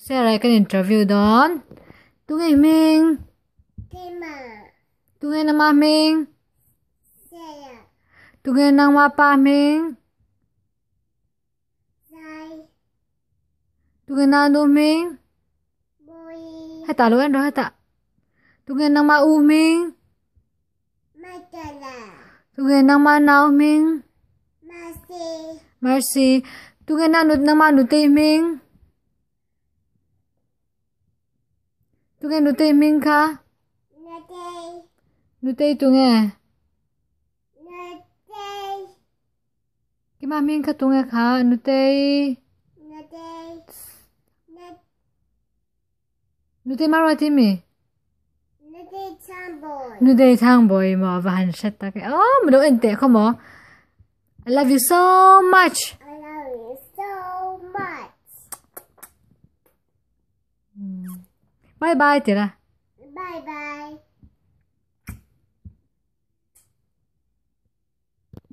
Sarah kan interview dawn. Tunge hming? Kima. Tunge nangma hming? Sarah. Tunge nangma pa hming? Zai. Tunge nanu hming? Bui. Heta lo en rawh heta. Tunge nangma u hming? Michaela. Tunge nangma nau hming? Mercy. Mercy. Tunge nanu nangma nutei hming? Tunge nutei hming kha? Nutei. Nutei tunge? Nutei. Kima hming kha tunge kha? Nutei. Nutei. Nutei Maruati mi? Nutei Thangbawi. Nutei Thangbawi maw va han hre tak e. Oh, mi lo en teh khaw maw? I love you so much. I love you so much. Bye bye tira. Bye bye.